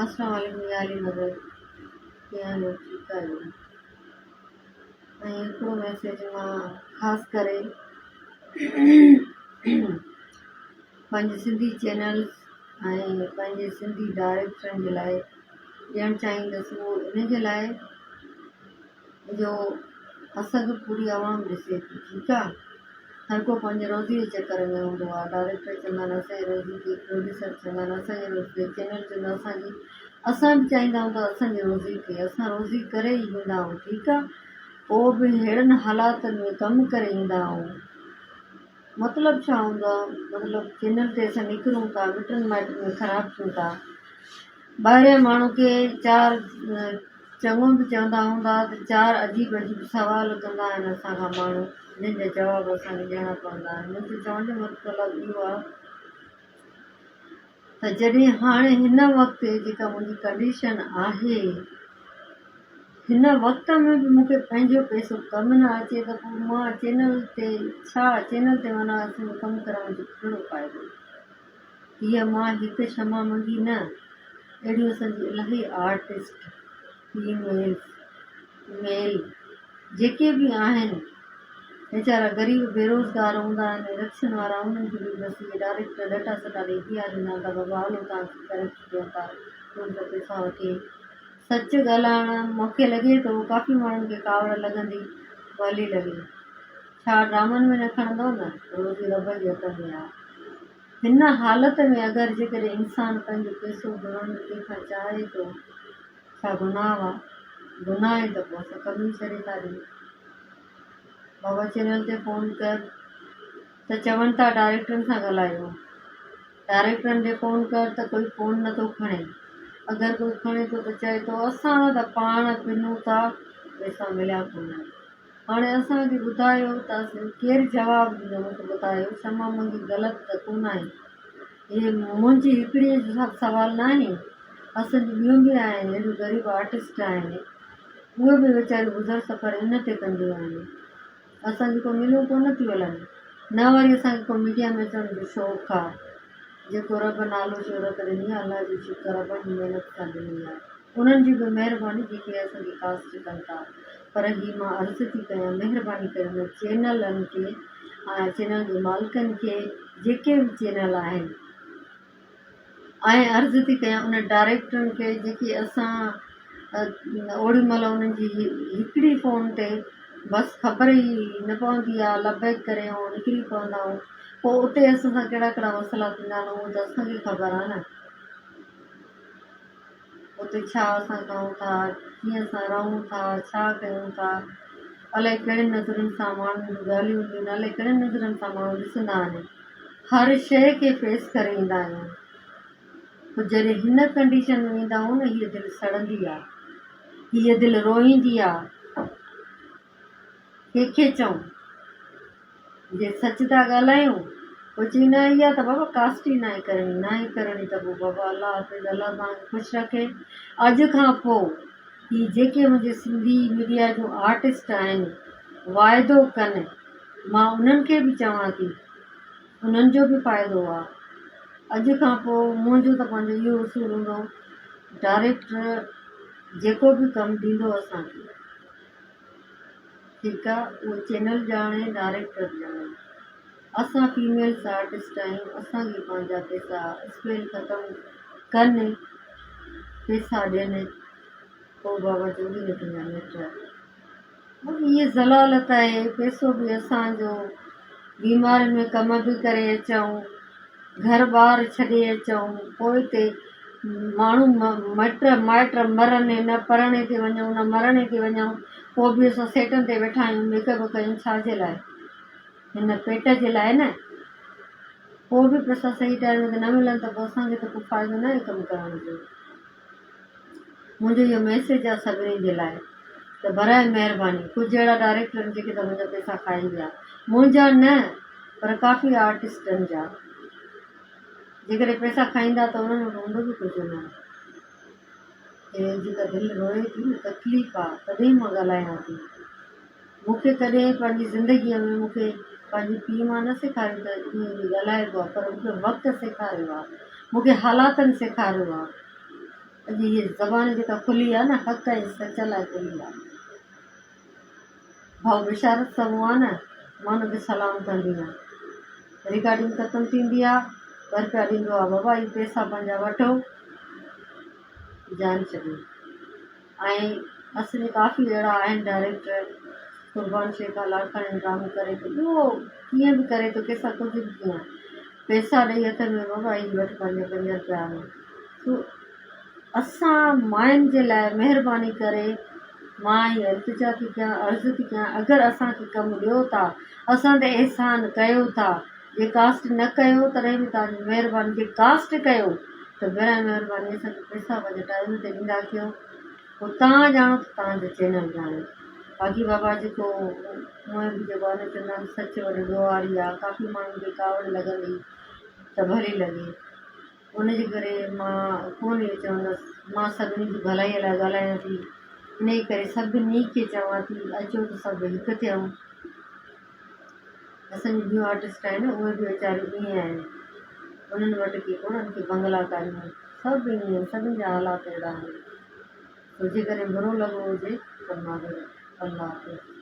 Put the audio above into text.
السلام عليڪم يا علي مدد ڪيئن آهيو ٺيڪ آهيو ۽ هڪڙو ميسيج مان خاص ڪري پنهنجي سنڌي چينلز ۽ پنهنجي سنڌي ڊائريڪٽرن جي لاء ڏيڻ چاهيندس اهو ان جي لاء جو اسان کي پوري عوام ڏسي ٿي ٺيڪ آ هر ڪو پنهنجي روزي جي چڪر ۾ هوندو آ ڊائريڪٽر چوندا آهن اسان جي روزي ٿئي پروڊيوسر چوندا آهن اسان جي روزي ٿئي چينل چوندو آهي اسان جي اسان به چاهيندا آهيون ته اسان جي روزي ٿئي اسان روزي ڪري ئي ايندا آهيون ٺيڪ آ پوء به ههڙن حالاتن ۾ ڪم ڪري ايندا آهيون مطلب ڇا هوندو آ مطلب چينل تي اسان نڪرون ٿا مٽن مائٽن ۾ خراب ٿيون ٿا ٻاهرين ماڻهو کي چار چڱو به چوندا هوندا ته چار عجيب عجيب سوال ڪندا آهن اسان کان ماڻهو جن جا جواب اسان کي ڏيڻا پوندا آهن منهنجو چوڻ جو مطلب اهو آهي ته جڏهن هاڻي هن وقت جيڪا منهنجي ڪنڊيشن آهي هن وقت ۾ به مون کي پنهنجو پئسو ڪم نه اچي ته پوء مان چينل تي ڇا چينل تي معنيٰ اسان جو ڪم ڪرڻ جو ڪهڙو فائدو؟ هيء مان هڪ شمع منگي نه، اهڙيون اسان جون الاهي آرٽسٽ، فيميلز، ميل جيڪي به آهن، ويچارا غريب بيروزگار هوندا آهن، رڪشن وارا انهن کي به بس اهي ڊائريڪٽ لٽا سٽا ڏئي بيهاريندا آهن ته بابا هلو توهان کي ڪريڪٽ ڪيون ٿا، تون ته پئسا وٺي سچ ڳالهائڻ مون کي لڳي ٿو ڪافي ماڻهن کي ڪاوڙ لڳندي ڀلي لڳي ڇا ڊرامن ۾ نه کڻندو نه روزي رب جي هٿ ۾ آ هن حالت ۾ اگر جيڪڏهن انسان پنهنجو پئسو گهرڻ ڪنهن کان چاهي ٿو ڇا گناهه آ گناهه آهي ته پوء اسان ڪم ئي ڇڏي ٿا ڏيون بابا چينل تي فون ڪر ته چون ٿا ڊائريڪٽرن سان ڳالهايو ڊائريڪٽرن ڏي فون ڪر ته ڪوئي فون نٿو کڻي اگر ڪوئي کڻي ٿو ته چئي ٿو اسان ته پاڻ پنون ٿا پئسا مليا ڪونهن هاڻي اسان کي ٻڌايو ته اسين ڪير جواب ڏيندو مون کي ٻڌايو شمع منگي غلط ته ڪونه آهي هي منهنجي هڪڙي جو سڀ سوال ناهي اسان جون ٻيون به آهن اهڙيون غريب آرٽسٽ آهن اهي به ويچاريون گذر سفر ان تي ڪنديون آهن اسان جون ڪو ملون ڪونه ٿيون هلن، نه وري اسان کي ڪو ميڊيا ۾ اچڻ جو شوق آ. جيڪو رب نالو شهرت ڏني آ، الله جو شڪر آ پنهنجي محنت سان ڏني آ. انهن جي به مهرباني جيڪي اسان کي ڪاسٽ ڪن ٿا. پر هي مان عرض ٿي ڪيان مهرباني ڪري انهن چينلن کي ۽ چينل جي مالڪن کي جيڪي به چينل آهن، ۽ عرض ٿي ڪيان انهن ڊائريڪٽرن کي جيڪي اسان اوڏي مهل انهن جي هڪڙي فون تي بس خبر ئي نه پوندي آهي لبيڪ ڪري ۽ نڪري پوندا آهيون پوء اتي اسان سان ڪهڙا ڪهڙا مسئلا ٿيندا آهن اهو ته اسان کي خبر آهي نه اتي ڇا اسان ڪيون ٿا ڪيئن اسان رهون ٿا ڇا ڪيون ٿا الائي ڪهڙين نظرن سان ماڻهن جون ڳالهيون هونديون آهن الائي ڪهڙين نظرن سان ماڻهو ڏسندا آهن هر شيء کي فيس ڪري ايندا آهيون پوء جڏهن هن ڪنڊيشن ۾ ايندا آهيون نه هيء دل سڙندي آ هيء دل روئيندي آ ڪنهن کي چئون جي سچ ٿا ڳالهايون پوء چئيندا اها ته بابا ڪاسٽ ئي ناهي ڪرڻي ناهي ڪرڻي ته پوء بابا الله حافظ الله توهان کي خوش رکي اڄ کان پوء هي جيڪي منهنجي سنڌي ميڊيا جون آرٽسٽ آهن واعدو ڪن مان انهن کي به چوان ٿي انهن جو به فائدو آ اڄ کان پوء منهنجو ته پنهنجو اهو اصول هوندو ڊائريڪٽر جيڪو به ڪم ڏيندو اسان کي ٺيڪ آ اهو چينل ڄاڻي ڊائريڪٽر ڄاڻي اسان فيميلز آرٽسٽ آهيون اسان کي پنهنجا پئسا اسپيل ختم ڪن پئسا ڏين پوء بابا چوڏهين نه تنهنجا مٽ هيء ذلالت آهي، پئسو به اسان جو، بيمارين ۾ ڪم به ڪري اچون، گهر ٻار ڇڏي اچون، پوء اتي ماڻهو مٽ مائٽ مرن نه پرڻي تي وڃون نه مرڻي تي وڃون، پوء به اسان سيٽن تي ويٺا آهيون ميڪ اپ ڪيون ڇا جي لاء؟ هن پيٽ جي لاء نه؟ پوء به پئسا صحيح ٽائيم تي نه ملن ته پوء اسان کي ته ڪو فائدو ناهي ڪم ڪرڻ جو. منهنجو اهو ميسيج آهي سڀني جي لاء ته براء مهرباني ڪجهه اهڙا ڊائريڪٽر آهن جيڪي ته منهنجا پئسا کائي ويا منهنجا نه پر ڪافي آرٽسٽن جا جيڪڏهن پئسا کائيندا ته انهن وٽ هوندو به ڪجهه نه هي جيڪا دل روئي ٿي نه تڪليف آهي تڏهن مان ڳالهايان ٿي مون کي ڪڏهن پنهنجي زندگيء ۾ مون کي پنهنجي پيء ماء نه سيکاريو ته ائين به ڳالهائبو آهي پر مون کي وقت سيکاريو آهي مون کي حالاتن سيکاريو آهي. اڄ هيء زبان جيڪا کلي آهي نه حق ۽ سچ لاء کلي آهي. ڀائو بشارت سمون آ نه مان ان کي سلام ڪندي آهيان. رڪارڊنگ ختم ٿيندي آ ٻه رپيا ڏيندو آ بابا هي پئسا پنهنجا وٺو جان ڇڏيو ۽ اسان جي ڪافي اهڙا آهن ڊائريڪٽر قربان شيخ آ لاڙڪاڻي ۾ ڊرامو ڪري ٿو اهو ڪيئن به ڪري ٿو ڪنهن سان ڪجهه به ڪيئن پئسا ڏئي هٿ ۾ بابا هي وٺ پنهنجا پنج رپيا سو اسان ماين جي لاء مهرباني ڪري مان هي التجا ٿي ڪيان عرض ٿي ڪيان اگر اسان کي ڪم ڏيو ٿا اسان تي احسان ڪيو ٿا جي ڪاسٽ نه ڪيو تڏهن به توهان جي مهرباني جي ڪاسٽ ڪيو ته برائي مهرباني اسان کي پئسا پنهنجي ٽائيم تي ڏيندا ڪيو پوء توهان ڄاڻو ته توهان جو چينل ڄاڻي باقي بابا جيڪو هونئن به جيڪو آهي نه چوندا آهن سچ وڏو ڏوهاري آهي ڪافي ماڻهن کي ڪاوڙ لڳندي ته ڀلي لڳي ان جي ڪري مان ڪونه اهو چوندس، مان سڀني جي ڀلائيء لاء ڳالهايان ٿي، انهيء ڪري سڀني کي چوان ٿي، اچو ته سڀ هڪ ٿيون. اسان جون ٻيون آرٽسٽ آهن، اهي به ويچاريون ائين آهن. انهن وٽ ڪي ڪونهن ڪي بنگلا ڪاريون، سڀ ائين آهن، سڀني جا حالات اهڙا آهن. سو جيڪڏهن برو لڳو هجي ته معذرت. الله حافظ.